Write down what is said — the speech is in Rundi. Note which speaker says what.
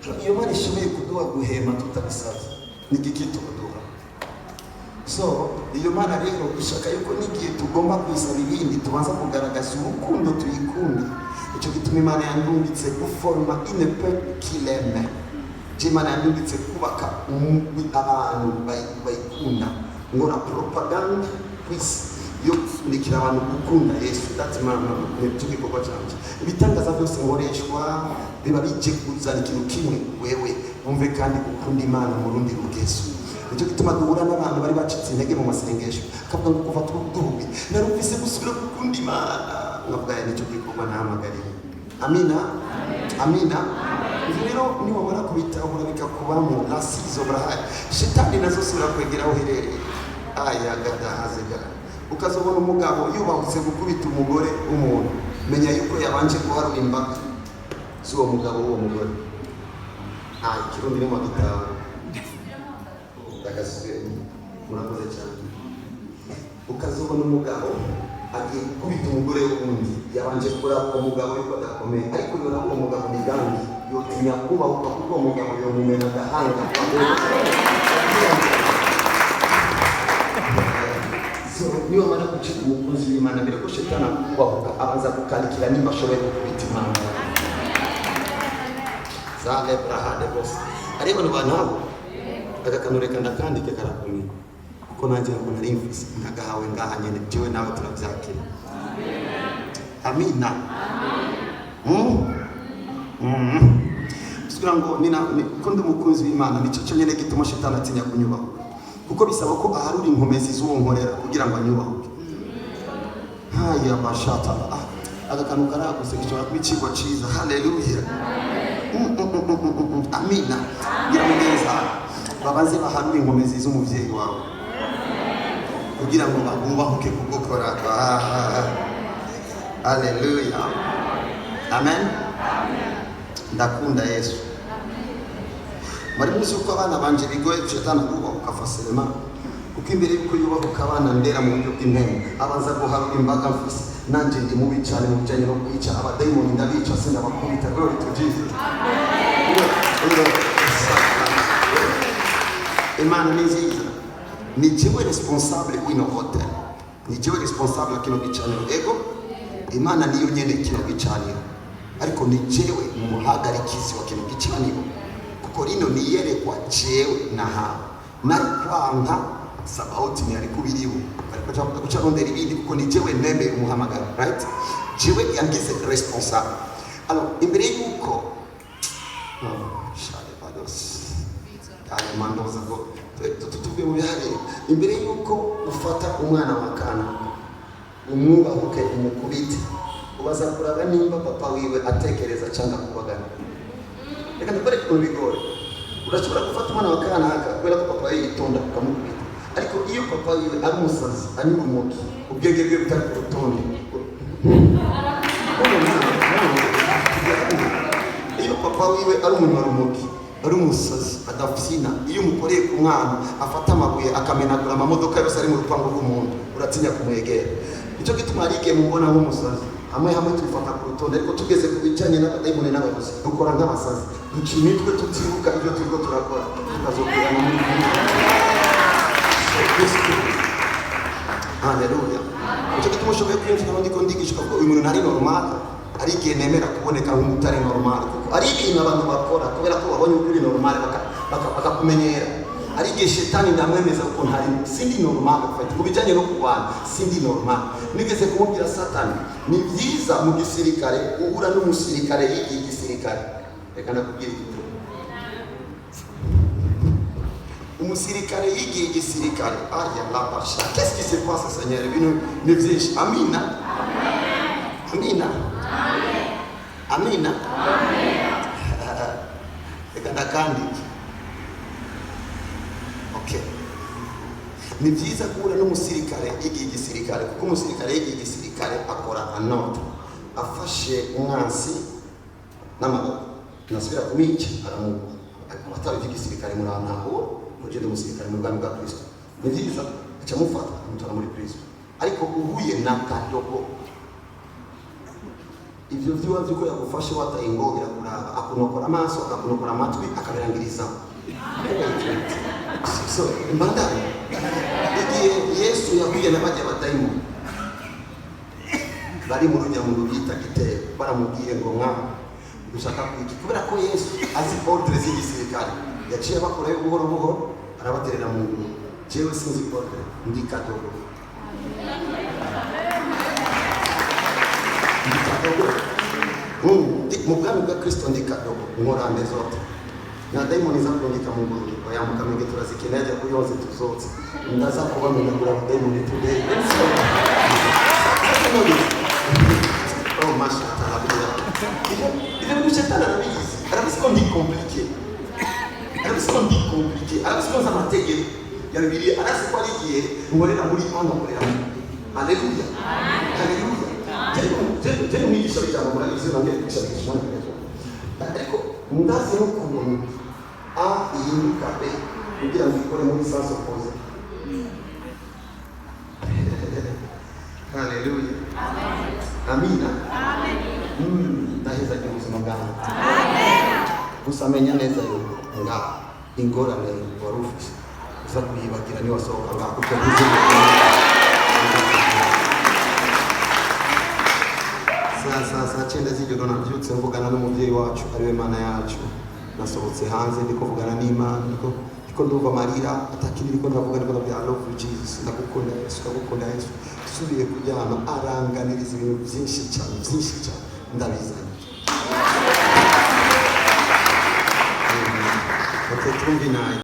Speaker 1: Iyo Mana ishoboye kuduha guhema tutabisabye, ni igiki tuduha? So iyo Mana rero ishaka yuko n'igihe tugomba kuyisaba ibindi, tubanza kugaragaza urukundo tuyikunda. Icyo gituma Imana yandungitse guforma une peuple qui l'aime. Je, Imana yandungitse kubaka umugwi, abantu bayikunda. Ngora propagande kwisi yo gusunikira abantu gukunda Yesu. That's my, nicyo gikorwa cyanjye. Ibitangaza byose nkoreshwa biba bije kuzana ikintu kimwe: wewe wumve kandi ukunda Imana mu rundi rugezo. Nicyo gituma duhura n'abantu bari bacitse intege mu masengesho, akavuga ngo kuva duhuye narumvise gusubira gukunda Imana. Nkavuga ya nicyo gikorwa nahamagariwe. Amina, amina. Ivyo rero niwamara kubitahura, bikakubamo lasizo burahari, shetani nazo subira kwegera aho uherereye. Aya gadahazegara, ukazobona umugabo yubahutse gukubita umugore w'umuntu, menya yuko yabanje guharura imbaga z'uwo mugabo w'uwo mugore. Ah, ikirundi ni mu gitabo ndagasubiye. Murakoze cyane. Ukazobona umugabo agiye gukubita umugore w'uwundi, yabanje kuraba uwo mugabo yuko adakomeye, ariko yoraba uwo mugabo migambi yotinya kubahuka, kuko uwo mugabo yomumena agahanga. So niba amara gucika umukunzi w'Imana, mbere ko shetani akubahuka, abanza gukalikira nimba ashoboye gukubita Imana za lebrahade bose. Ariko ni bantu abo aka kantu reka ndakandike, karakomeye, kuko nanjye ntabwo nari mfise, ndagahawe ngaha nyene. Jewe nawe turavyakira. Amina. Kugira ngo ko ndi umukunzi w'Imana, nicyo cyo nyene gituma shetani atinya kunyubahuka, kuko bisaba ko aharura inkomezi z'uwo nkorera kugira ngo anyubahuke. Haya mashata, ah, aka kantu karaguse, gishobora kuba icigwa ciza. Haleluya. Amina. Gira mugenza babanze bahanure inkomezi z'umuvyeyi wawe kugira ngo babubahuke kugukora. Ah, haleluya, amen. Ndakunda Yesu. Muri muzi uko abana banje bigoye shetani akubahuka facilement, kuko imbere yuko yubahuka abana ndera mu buryo bw'impemu, abanza guharura imbaga mfise. Nanje ndi mubi cyane mu bijyanye no kwica abadayimoni, ndabica, sindabakubita. Glory to Jesus. Imana ni nziza. Ni jewe responsable w'ino hotel, ni jewe responsable wa kino gicaniro. Ego, Imana niyo nyene kino gicaniro, ariko ni jewe muhagarikizi wa kino gicaniro, kuko rino niyerekwa jewe nahawe. Nari kwanka, Sabaoti ntiyari kubiriho, ariko guca rondera ibindi, kuko ni jewe nemeye umuhamagaro, right? Jewe yangize responsable. Alors imbere yuko, oh, shale bados aya mandoza ngo tuvuye mu bihari, imbere yuko ufata umwana wa kana umwubahuke umukubite, ubaza kuraba nimba papa wiwe atekereza cyangwa kubagana. Reka ndakwereke ukuntu bigoye. Urashobora gufata umwana wa kanaka kubera ko papa we yitonda, ukamukubita, ariko iyo papa wiwe ari umusazi, anyura urumogi, ubwenge bwe butari ku rutonde. No, no, no. Iyo papa wiwe ari umunyarumogi, ari umusazi adafyina, iyo umukoreye ku mwana afata amabuye akamenagura amamodoka yose ari mu rupangu rw'umuntu, uratinya kumwegera. Nicyo gituma hari igihe mubona nk'umusazi. Hamwe hamwe tubifata ku rutonde, ariko tugeze ku bijyanye n'abadayimoni n'abarozi, dukora nk'abasazi, duca imitwe, tutibuka ibyo turiko turakora, tukazokwirana muri Kristo. Haleluya. Nicyo gituma ushoboye kwiyumvira ngo ndiko ndigisha ko uyu muntu ntari normal. Ari igihe nemera kuboneka nk'utari normal, kuko ari ibintu abantu bakora kubera ko babonye ukuri normal, bakakumenyera. Ari igihe shetani ndamwemeza ko ntari, sindi normal. Ufite ku bijyanye no kurwana, sindi normal. Nigeze kumubwira Satani, ni byiza mu gisirikare uhura n'umusirikare yigiye igisirikare. Reka ndakubwira igituma umusirikare yigiye igisirikare. Aya labasha, qu'est-ce qui se passe, Seigneur? Ibintu ni byinshi. Amina, amina, amina. Reka ndakandike. Okay, ni byiza guhura n'umusirikare yigiye igisirikare, kuko umusirikare yigiye igisirikare akora anota afashe umwansi n'amaboko, nasubira kumica aramugwa. Abatari iby'igisirikare murantahura, mugende. Umusirikare mu bwami bwa Kristo ni byiza, aca amufata amutora muri Kristo. Ariko uhuye na kadogo Ivyo vyiwa vyuko yagufashe wataye ingo birakuraba, akunokora amaso, akakunokora amatwi, akabirangirizaho. So mbandane, igihe Yesu yahuye n'abajya badayimoni bari mu rujya bita gitero, baramubwiye ngo: "Mwana, dushaka kwiki?" Kubera ko Yesu azi ordre z'igisirikare, yaciye abakorayo buhoro buhoro, arabaterera mu nguru. Jewe sinzi ordre, ndi kadogo, ndi kadogo. Mu bwami bwa Kristo ndi kadogo, nkorande zote na dayimoni za kurungika mu ngurube. Oya, mukamenge turazikeneye, ajya kuri yose tuzotse, ndaza kubamenagura abadayimoni today. Sasa none, oh mashallah, ibyo bintu Shetani arabizi, arabizi ko ndi compliqué, arabizi ko ndi compliqué, arabizi ko nzi amategeko ya Bibiliya, arazi ko ari igihe nkorera muri A, nkorera muri B. Haleluya, haleluya! Jeri mwigisha w'ijambo, murabizi, nongere kwigisha bigisha umwanya, ariko ndazi n'ukuntu A ihinduka B kugira ngo ikore muri sens opposé. Haleluya, amina. Ndahezagira ubuzima bwawe. Gusa menya neza yuko ngaha ingorane wari ufise uza kuyibagira niwasohoka ngaha, kuko saa 9 z'ijoro nabyutse mvugana n'umubyeyi wacu, ariwe Mana yacu. Nasohotse hanze ndiko mvugana n'Imana, ndiko ndumva amarira, atakindi ndiko ndavuga, ndiko ndabwira: "I love you Jesus, ndagukunda Yesu, ndagukunda Yesu." Subiye kuryama, aranganiriza ibintu byinshi cyane, byinshi cyane, ndabizanye. Okay, twumve inaye.